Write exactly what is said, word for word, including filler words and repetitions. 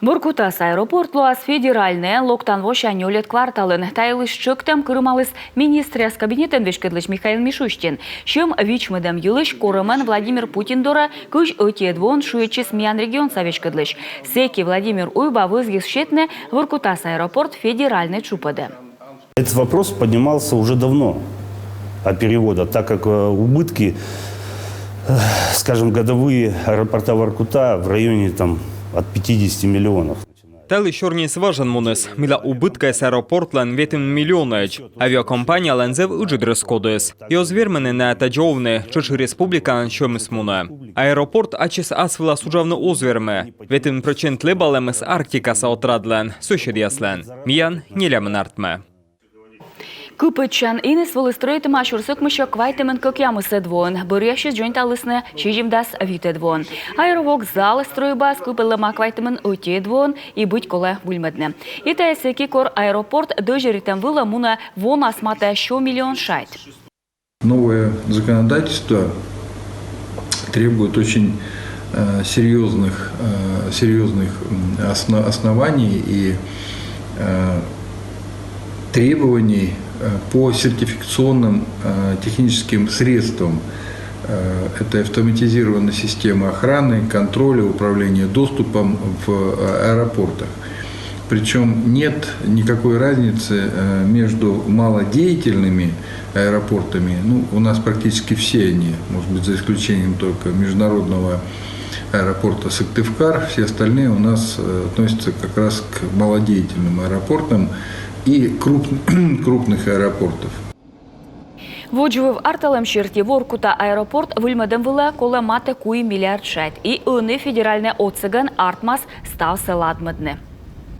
Воркутаса аэропорт лоас федеральнӧй локтан вося нёльӧд кварталын. Та йылысь тшӧктӧм кырымаліс министръяс кабинетӧн веськӧдлысь Михаил Мишустин. Сьӧм вичмӧдӧм йылысь корӧмӧн Владимир Путин дорӧ кызь ӧтиӧд воын шыӧдчис миян регионса веськӧдлысь. Сэки Владимир Уйба вӧзйис сетны Воркутаса аэропорт федеральнӧй тшупӧдӧ. Этот вопрос поднимался уже давно о переводах, так как э, убытки, э, скажем, годовые аэропорта Воркута в районе там, от пятидесяти миллионов. Талы сёрниыс важӧн муніс, мыйла убыткӧыс аэропортлӧн ветымын миллионӧдз. Авиакомпаниялӧн зэв ыджыд рӧскодыс. И оз вермыны на тадз овны, тшӧтш и республикаын сьӧмыс мунӧ. Аэропорт ачыс ас вылас уджавны оз вермы. Ветымын прӧчент лэбалӧмыс Арктикаса отрадлӧн, суседъяслӧн. Миян нелямын артмӧ. Кыпӧдчан иныс вӧлі стрӧитӧма сюрс ӧкмыссё квайтымын кӧкъямысӧд воын, бӧръясыс дзоньталісны сизимдас витӧд воын. Аэровокзал стрӧйбаыс кыпӧдлӧма квайтымын ӧтиӧд воын и быть колӧ выльмӧдны. И тайӧ сэки, кор аэропорт дӧзьӧритӧм вылӧ мунӧ вонас матӧ сё миллион шайт. Новое законодательство требует очень э, серьезных, э, серьезных м, осно- оснований и э, требований э, по сертификационным э, техническим средствам. Э, Это автоматизированная система охраны, контроля, управления доступом в э, аэропортах. Причем нет никакой разницы э, между малодеятельными аэропортами, ну, у нас практически все они, может быть, за исключением только международного аэропорта Сыктывкар, все остальные у нас э, относятся как раз к малодеятельным аэропортам и круп- крупных аэропортов. Водзвыв арталӧм серти Воркута аэропорт выльмӧдӧм вылӧ колӧ матӧ куим миллиард шайт. И ӧні федеральнӧй отсӧгӧн артмас ставсӧ ладмӧдны.